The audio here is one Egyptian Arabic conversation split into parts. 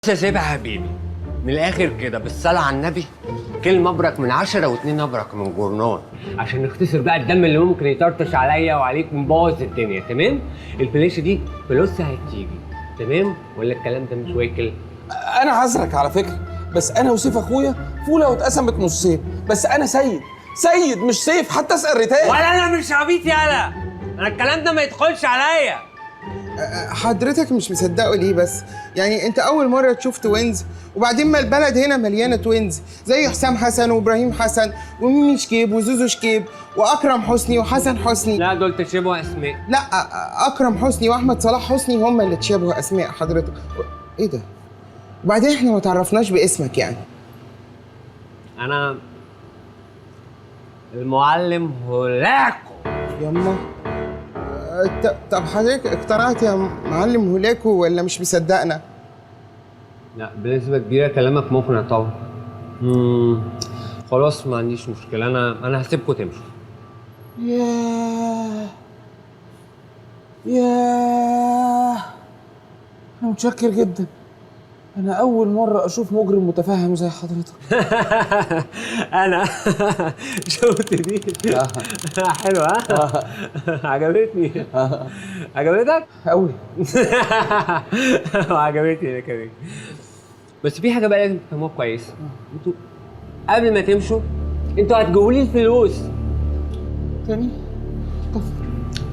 يا سيف يا حبيبي، من الاخر كده بالصلاة على النبي، كلمة ابرك من 10 واتنين ابرك من جورنان، عشان نختصر بقى الدم اللي ممكن يطرطش عليا وعليك ونبوظ الدنيا. تمام؟ الفليشه دي فلوسها هتيجي، تمام؟ ولا الكلام ده مش واكل؟ انا عذرك على فكرة، بس انا وسيف اخويا فوله واتقسمت نصين، بس انا سيد، سيد مش سيف، حتى اسال ريتان. ولا انا مش عبيط يالا، انا الكلام ده ما يدخلش عليا. حضرتك مش مصدقه ليه بس؟ يعني انت اول مرة تشوف twins، وبعدين ما البلد هنا مليانة twins زي حسام حسن وابراهيم حسن وميمي شكيب وزوزو شكيب واكرم حسني وحسن حسني. لا دول تشبهوا اسماء. لا اكرم حسني واحمد صلاح حسني هم اللي تشابهوا اسماء حضرتك. ايه ده؟ وبعدين احنا ما تعرفناش باسمك يعني. انا المعلم هولاكو. يما طب حضرتك اقتنعت يا معلم هولاكو ولا مش مصدقنا؟ لا بنسبة كبيرة كلامك مقنع طبعا. خلاص ما عنديش مشكلة، أنا هسيبكم تمشوا. ياه ياه، أنا متشكر جدا، أنا أول مرة أشوف مجرم متفهم زي حضرتك. أنا شفت دي حلوة ها؟ عجبتني. عجبتك؟ أوي. وعجبتني أنا كمان. بس في حاجة بقى لازم تفهموها كويس، أنتوا قبل ما تمشوا أنتوا هتجيبوا لي الفلوس. تاني؟ طب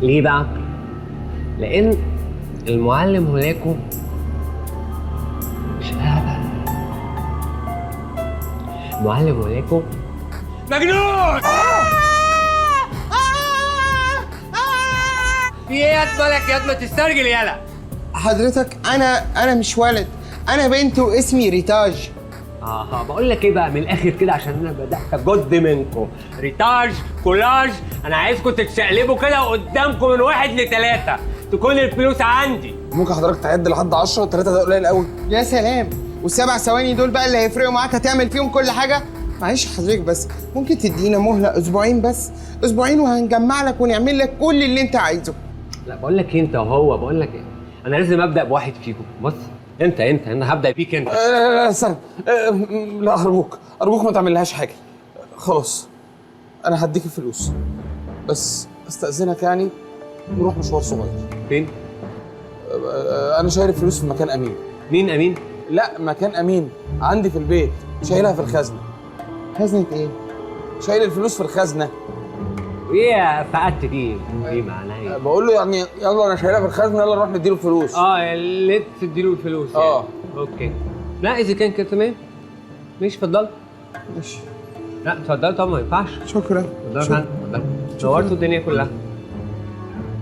ليه بقى؟ لأن المعلم هولاكو مش هبل. المعلم هولاكو مجنون. في ايه يا مالك يا ما تسترجل يالا؟ حضرتك انا مش ولد، انا بنت واسمي ريتاج. بقول لك ايه بقى من الاخر كده، عشان انا بدات اجد منكم. ريتاج كولاج، انا عايزكم تتشقلبوا كده قدامكم من 1 ل3 تكون الفلوس عندي. ممكن حضرتك تعد لحد 10؟ 3 ده قليل قوي. يا سلام، وال7 ثواني دول بقى اللي هيفرقوا معاك هتعمل فيهم كل حاجة؟ معلش حضرتك بس ممكن تدينا مهله اسبوعين بس، اسبوعين وهنجمع لك ونعمل لك كل اللي انت عايزه. لا بقول لك انت وهو، بقول لك ايه، انا لازم ابدا بواحد فيكم. بص انت انا هبدا بيك انت. لا لا لا استنى، لا ارجوك ارجوك ما تعملهاش حاجة. خلاص انا هديك الفلوس، بس استاذنك يعني نروح مشوار صغير. فين؟ انا شايل الفلوس في مكان امين. مين امين؟ لا مكان امين عندي في البيت، شايلها في الخزنة. خزنه ايه؟ شايل الفلوس في الخزنة. ايه فقدت دي؟ ايه معناها ايه؟ بقول له يعني يلا انا شايلها في الخزنة، يلا نروح نديله الفلوس. اللي تديله الفلوس يعني. okay. لا اذا كان كده تمام ماشي، اتفضل. ماشي. لا اتفضل طبعا ما ينفعش. شكرا. اتفضل اتفضل. نورتوا الدنيا كلها،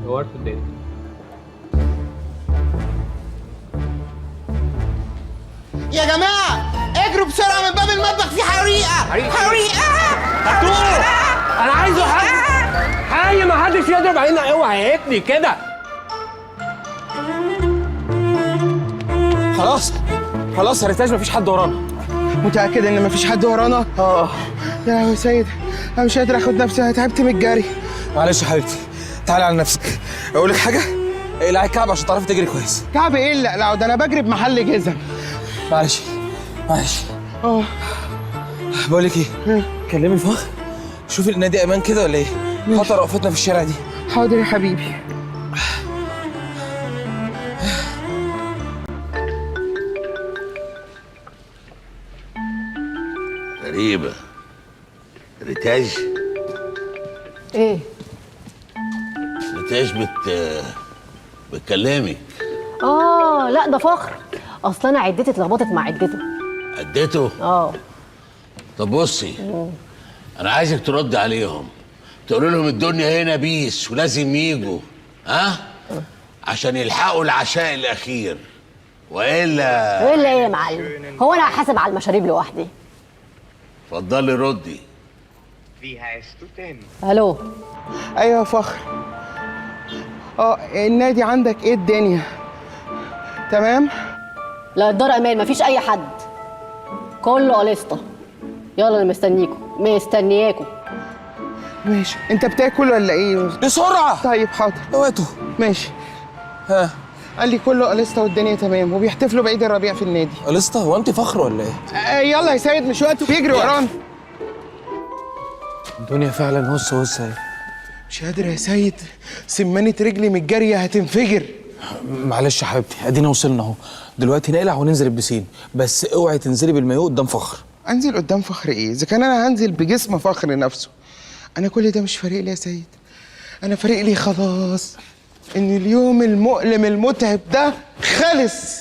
نورتوا الدنيا. يا جماعة اجروا بسرعة من باب المطبخ، في حريقة. حريقة. هاتوه، انا عايزه حد حي، ما حدش يضرب علينا. اوعى يا ابني كده. خلاص خلاص يا ريتاج مفيش حد ورانا. متأكد ان مفيش حد ورانا؟ يا سيد انا مش قادر اخد نفسي، انا تعبت من الجري. معلش يا حبيبتي تعالي على نفسك. اقول لك حاجة، اقلعي الكعب عشان تعرفي تجري كويس. كعب ايه اللي اقلعه ده؟ انا بجري بمحل جزم. معلش معلش. بقول لك ايه، كلمي فخر شوفي النادي امان كده ولا ايه؟ خطر وقفتنا في الشارع دي. حاضر يا حبيبي. غريبة ريتاج. ايه؟ ريتاج بتكلمك. لا ده فخر، اصل انا عدتي اتلخبطت مع عدته. عدته؟ طب بصي، انا عايزك ترد عليهم، تقول لهم الدنيا هنا peace ولازم يجوا، ها؟ عشان يلحقوا العشاء الاخير. والا والا ايه يا معلم؟ هو انا هحاسب على المشاريب لوحدي؟ اتفضلي ردي. الو. ايوه يا فخر. النادي عندك ايه الدنيا؟ تمام؟ لا الدار امان، مفيش اي حد، كله قليسطه. يلا انا مستنيكم، مستنياكم. ماشي. انت بتاكل ولا ايه؟ بسرعة. طيب حاضر. اوعوا. ماشي. ها قال لي كله قلسطه والدنيا تمام، وبيحتفلوا بعيد الربيع في النادي. قلسطه؟ هو انت فخر ولا ايه؟ يلا يا سيد مش وقته، بيجري ورانا. الدنيا فعلا هس هس اهي. مش قادر يا سيد، سمانة رجلي من الجارية هتنفجر. معلش يا حبيبتي، ادينا وصلنا اهو. دلوقتي نقلع وننزل البسين، بس اوعي تنزلي بالمايو قدام فخر. انزل قدام فخر ايه؟ اذا كان انا هنزل بجسم فخر نفسه. انا كل ده مش فارق لي يا سيد، انا فارق لي خلاص ان اليوم المؤلم المتعب ده خلص.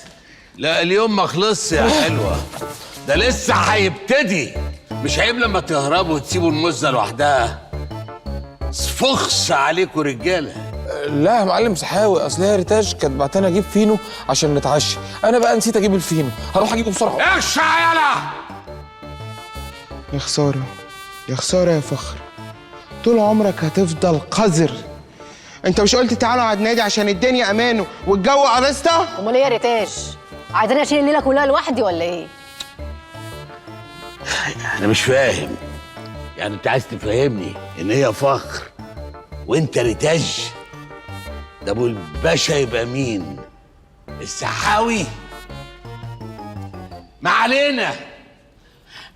لا اليوم ما خلصش يا حلوة، ده لسه هيبتدي. مش عيب لما تهربوا وتسيبوا المزة لوحدها؟ فخس عليكم رجاله. لا يا معلم سحاوي، اصل هي ريتاج كانت بعتني اجيب فينو عشان نتعشى، انا بقى نسيت اجيب الفينو، هروح اجيبه بسرعة. اخشع يلا. يا خسارة يا خسارة يا فخر، طول عمرك هتفضل قذر. انت مش قلت تعالوا على النادي عشان الدنيا امانه والجو قرصته؟ امال ايه يا ريتاج؟ عايزاني اشيل الليلة كلها لوحدي ولا ايه؟ انا مش فاهم، يعني انت عايز تفهمني ان هي فخر وانت ريتاج؟ ده ابو الباشا يبقى مين؟ السحاوي؟ ما علينا،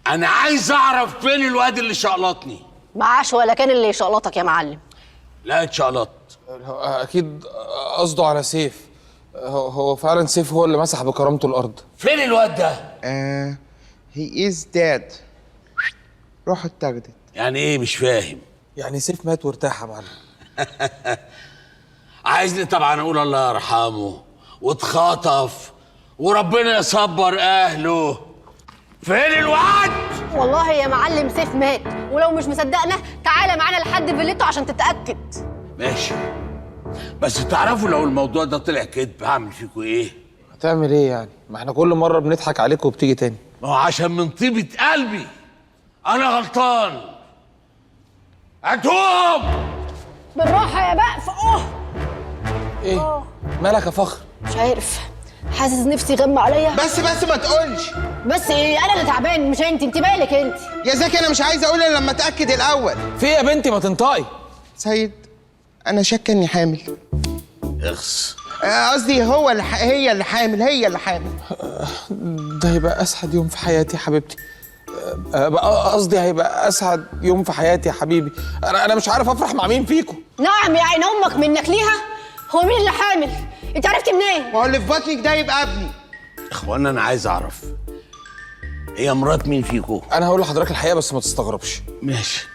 انا عايز اعرف فين الواد اللي شقلطني. معاش ولا كان اللي يشقلطك يا معلم. لا اتشقلط. اكيد قصده على سيف، هو فعلا سيف هو اللي مسح بكرامته الارض. فين الواد ده؟ He is dead. روحه اتاخدت. يعني ايه؟ مش فاهم. يعني سيف مات وارتاح يا معلم. عايزني طبعا اقول الله يرحمه واتخطف وربنا يصبر اهله. فين الواد؟ والله يا معلم سيف مات، ولو مش مصدقنا تعالى معانا لحد فيلته عشان تتاكد. ماشي، بس تعرفوا لو الموضوع ده طلع كدب هعمل فيكوا ايه؟ هتعمل ايه يعني؟ ما احنا كل مرة بنضحك عليكم وبتيجي تاني. ما هو عشان من طيبة قلبي انا غلطان. هاتوهم بالراحة يا بقف. اوه ايه؟ مالك يا فخر؟ مش عارف، حاسس نفسي غم عليا. بس ما تقولش. بس ايه؟ انا اللي تعبان مش انت. انت مالك انت؟ يا زكي انا مش عايز اقول الا لما اتاكد الاول. في ايه يا بنتي؟ ما تنطقي. سيد انا شاكه اني حامل. اخس. قصدي هو اللي هي اللي حامل، هي اللي حامل. ده هيبقى اسعد يوم في حياتي يا حبيبتي. قصدي هيبقى اسعد يوم في حياتي يا حبيبي. انا مش عارف افرح مع مين فيكم. نعم يا عين امك منك ليها. هو مين اللي حامل؟ انت عرفتي منين؟ ما هو اللي في بطنك ده يبقى ابني. اخوانا انا عايز اعرف هي مرات مين فيكم؟ انا هقول لحضرتك الحقيقة بس ما تستغربش. ماشي.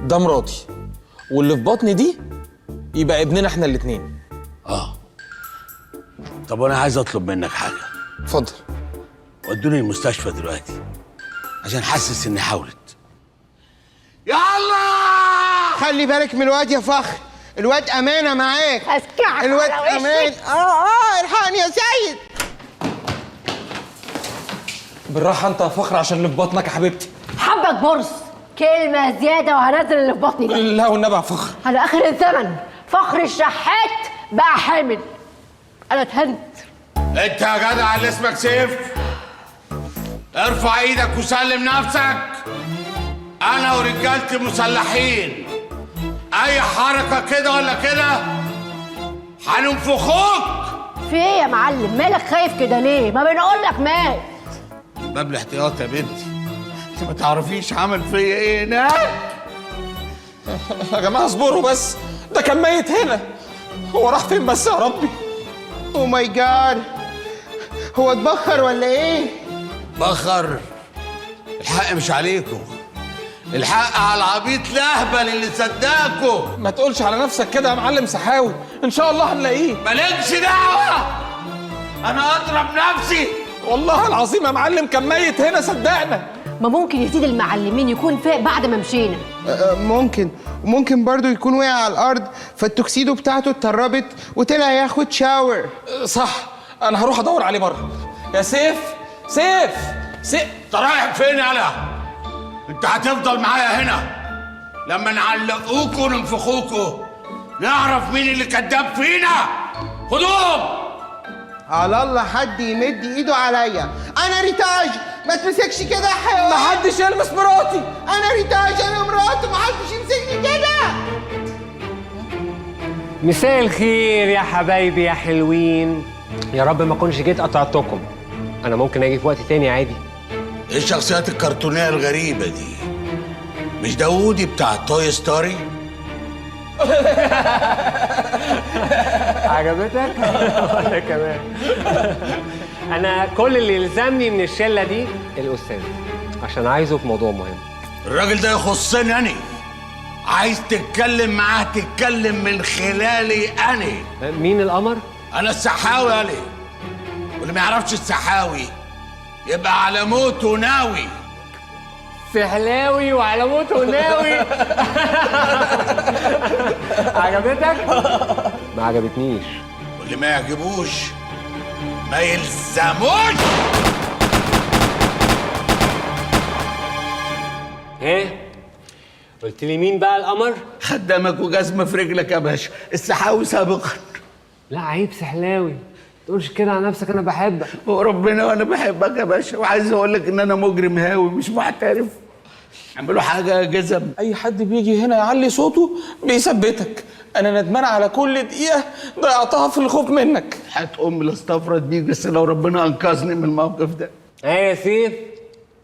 ده مراتي، واللي في بطني دي يبقى ابننا احنا الاثنين. اه طب انا عايز اطلب منك حاجة. اتفضل. ودوني المستشفى دلوقتي عشان حاسس اني حاولت. يلا خلي بالك من الواد يا فخر، الواد امانه معاك. اسكعك الواد امان. الحقني يا سيد. بالراحة انت يا فخر عشان اللي في بطنك يا حبيبتي. حبك برص كلمة زيادة وهنزل اللي في بطني ده. لا والنبي يا فخر. على اخر الزمن فخر الشحات بقى حامل. انا اتهنت. انت يا جدع اللي اسمك سيف، ارفع ايدك وسلم نفسك. انا ورجالتي مسلحين، اي حركة كده ولا كده هننفخوك. في ايه يا معلم؟ مالك خايف كده ليه؟ ما بنقول لك مات. باب الاحتياط يا بنتي، انت ما تعرفيش عمل فيا ايه هناك. يا جماعة اصبروا بس، ده كان ميت هنا. هو راح فين بس يا ربي؟ oh my God، هو اتبخر ولا ايه؟ بخر. الحق مش عليكم، الحق على العبيط الاهبل اللي صدقكم. ما تقولش على نفسك كده يا معلم سحاوي، ان شاء الله هنلاقيه. مالكش دعوه، انا اضرب نفسي. والله العظيم يا معلم كان ميت هنا صدقنا. ما ممكن يا سيدي المعلمين يكون فاق بعد ما مشينا. ممكن، وممكن برضو يكون وقع على الارض فالتوكسيدو بتاعته اتطربت وطلع ياخد shower. صح، انا هروح ادور عليه بره. يا سيف، سيف، سيف. انت رايح فين يالا؟ انت هتفضل معايا هنا لما نعلقوكوا وننفخوكوا نعرف مين اللي كذاب فينا. خدوهم. على الله حد يمد ايده عليا. انا ريتاج، ما تمسكش كده يا حيوان. ما حدش يلمس مراتي. انا ريتاج، انا مراته، ما حدش يمسكني كده. مساء الخير يا حبايبي يا حلوين. يا رب ما اكونش جيت قطعتكم، انا ممكن اجي في وقت تاني عادي. ايه الشخصيات الكرتونيه الغريبة دي؟ مش داوودي بتاع Toy Story؟ عجبتك؟ انا كمان. انا كل اللي يلزمني من الشلة دي الاستاذ، عشان عايزه في موضوع مهم. الراجل ده يخصني انا، عايز تتكلم معاه تتكلم من خلالي انا. مين القمر؟ انا السحاوي انا، واللي ما يعرفش السحاوي يبقى على موته ناوي. سحلاوي وعلى موته ناوي. عجبتك؟ ما عجبتنيش. واللي ما يعجبوش ما يلزموش. ايه؟ قلت لي مين بقى القمر؟ خدامك وجزمه في رجلك يا باشا، السحاوي سابقا. لا عيب سحلاوي، ما تقولش كده على نفسك، انا بحبك. وربنا وانا بحبك يا باشا، وعايز اقول لك ان انا مجرم هاوي مش محترف. اعملوا حاجة يا جزم. اي حد بيجي هنا يعلي صوته بيثبتك. انا ندمان على كل دقيقة ضيعتها في الخوف منك. هتقوم الاستفرد بيك، بس لو ربنا انقذني من الموقف ده. ايه يا سيف،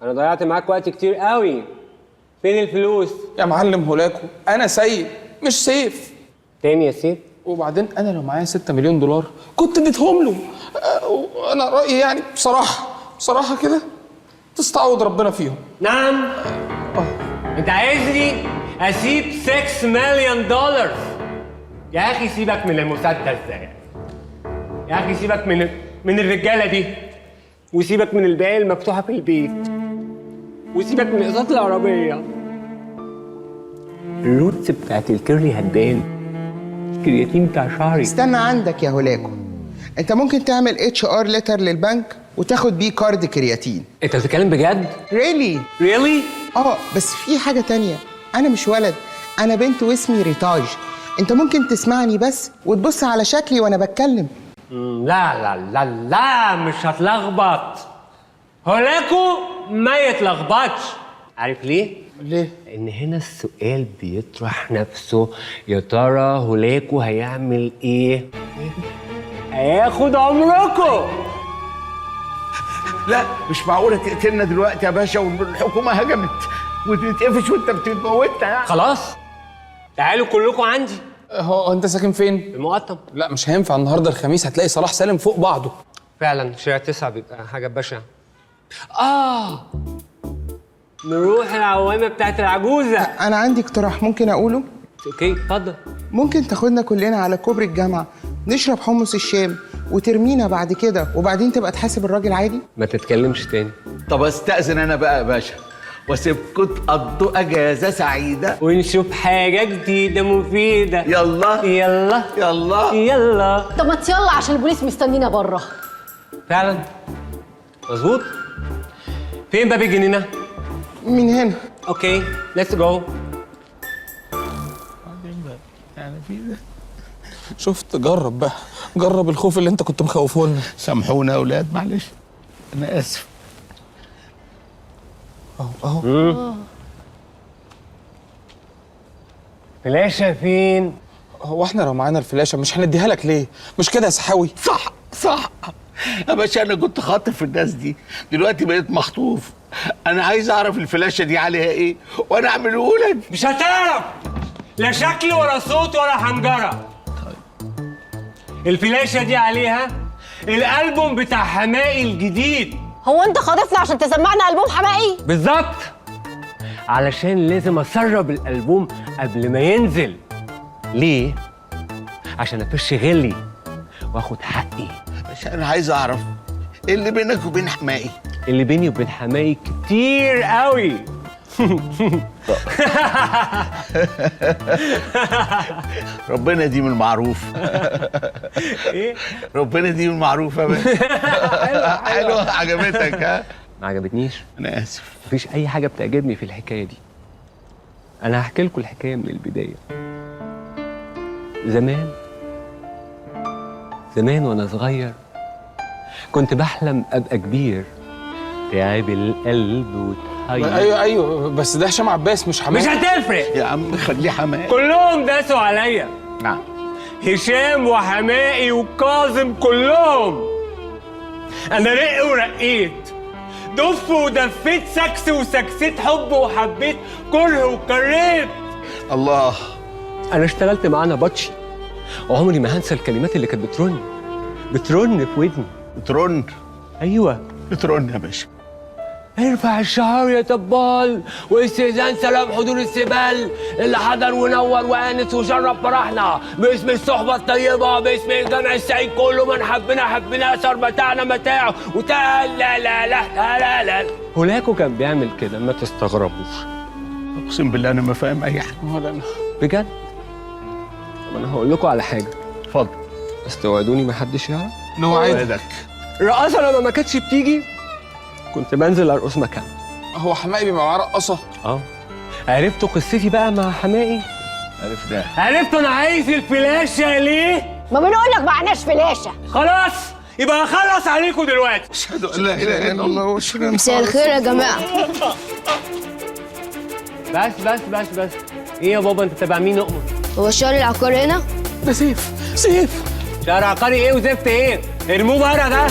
انا ضيعت معاك وقت كتير قوي. فين الفلوس؟ يا معلم هولاكو، انا سيد مش سيف. تاني يا سيف؟ وبعدين انا لو معايا 6 مليون دولار كنت اديتهم له. انا رايي يعني بصراحة بصراحة كده تستعوض ربنا فيهم. نعم؟ انت عايزني اسيب 6 مليون دولار؟ يا اخي سيبك من المسدس ده، يا اخي سيبك من الرجالة دي، وسيبك من الباقي المفتوحة في البيت، وسيبك من اقساط العربية. ال roots بتاعت ال curly هتبان، الكرياتين بتاع شعري. استنى عندك يا هولاكو، انت ممكن تعمل HR letter للبنك وتاخد بيه card كرياتين. انت بتتكلم بجد؟ really really؟ اه بس في حاجة تانية، انا مش ولد، انا بنت واسمي ريتاج. انت ممكن تسمعني بس وتبص على شكلي وانا بتكلم. لا لا لا لا، مش هتلخبط. هولاكو ما يتلخبطش. عارف ليه؟ ليه؟ لأن هنا السؤال بيطرح نفسه، يا ترى هولاكو هيعمل إيه؟ هياخد عمركم. لا مش معقولة تقتلنا دلوقتي يا باشا، والحكومة هجمت وتتقفش وانت بتموتنا يعني. خلاص تعالوا كلكم عندي. هو انت ساكن فين؟ المقطم. لا مش هينفع، النهارده الخميس هتلاقي صلاح سالم فوق بعضه. فعلا شارع 9 بيبقى حاجة بشعة. نروح العوامة بتاعت العجوزة. انا عندي اقتراح ممكن اقوله؟ okay اتفضل. ممكن تاخدنا كلنا على كوبري الجامعة نشرب حمص الشام وترمينا بعد كده، وبعدين تبقى تحاسب الراجل عادي؟ ما تتكلمش تاني. طب استأذن انا بقى يا باشا، واسيبكم تقضوا اجازة سعيدة ونشوف حاجة جديدة مفيدة. يلا يلا يلا يلا. طب ما يلا عشان البوليس مستنينا بره. فعلا مظبوط. فين باب الجنينة؟ من هنا. okay let's go. شفت؟ جرب بقى، جرب الخوف اللي انت كنت مخوفه لنا. سامحونا يا اولاد، معلش انا اسف. اهو اهو. فلاشة فين؟ هو احنا لو معانا الفلاشة مش هنديها لك ليه؟ مش كده يا سحاوي؟ صح صح يا باشا، انا كنت خاطف الناس دي، دلوقتي بقيت مخطوف. انا عايز اعرف الفلاشة دي عليها ايه وانا اعمله لك. مش هتعرف، لا شكل ولا صوت ولا حنجرة. طيب الفلاشة دي عليها الألبوم بتاع حماقي الجديد. هو انت خاطفنا عشان تسمعنا ألبوم حماقي؟ بالظبط، علشان لازم اسرب الألبوم قبل ما ينزل. ليه؟ عشان افش غلي واخد حقي. باشا انا عايز اعرف ايه اللي بينك وبين حماقي؟ اللي بيني وبين حماقي كتير قوي. ربنا يديم المعروف. ايه؟ ربنا يديم المعروف يا باشا. حلوة عجبتك؟ ها؟ ما عجبتنيش. انا اسف. مفيش اي حاجة بتعجبني في الحكاية دي. انا هحكي لكم الحكاية من البداية. زمان زمان وانا صغير كنت بحلم ابقى كبير، تعب القلب وتحير. ايوه ايوه، بس ده هشام عباس مش حماقي. مش هتفرق يا عم، خليه حماقي. كلهم داسوا عليا. نعم. هشام وحماقي وكاظم كلهم. انا رق ورقيت، دف ودفيت، سكس وسكسيت، حب وحبيت، كره وكرهت. الله. انا اشتغلت معانا باتشي، وعمري ما هنسى الكلمات اللي كانت بترن بترن في ودني. بترن؟ ايوه بترن يا باشا. ارفع الشعار يا طبال، واستئذان سلام حضور السبال، اللي حضر ونور وانس وشرف فرحنا، باسم الصحبة الطيبة، باسم الجمع السعيد، كله من حبنا حبنا، صار متاعنا متاع، وتعال لا لا لا لا لا لا. هولاكو كان بيعمل كده، ما تستغربوش. اقسم بالله انا ما فاهم اي حاجة. ولا انا. بجد؟ طب انا هقول لكم على حاجة. اتفضل. بس توعدوني ما حدش يعرف. نوعدك. الرقاصه لما ما كانتش بتيجي كنت بنزل ارقص مكانها. هو حماقي بيبقى معاه رقاصه؟ اه. عرفتوا قصتي بقى مع حماقي؟ عرفناها. عرفتوا انا عايز الفلاشه ليه؟ ما بنقول لك معناش فلاشه. خلاص يبقى هخلص عليكم دلوقتي. اشهد ان لا اله الا الله واشهد ان مساء الخير يا جماعة. بس بس بس بس، ايه يا بابا انت تبع مين؟ اؤمر. هو الشهر العقاري هنا؟ ده سيف، سيف. شهر عقاري ايه وزفت ايه؟ ارموه بره ده.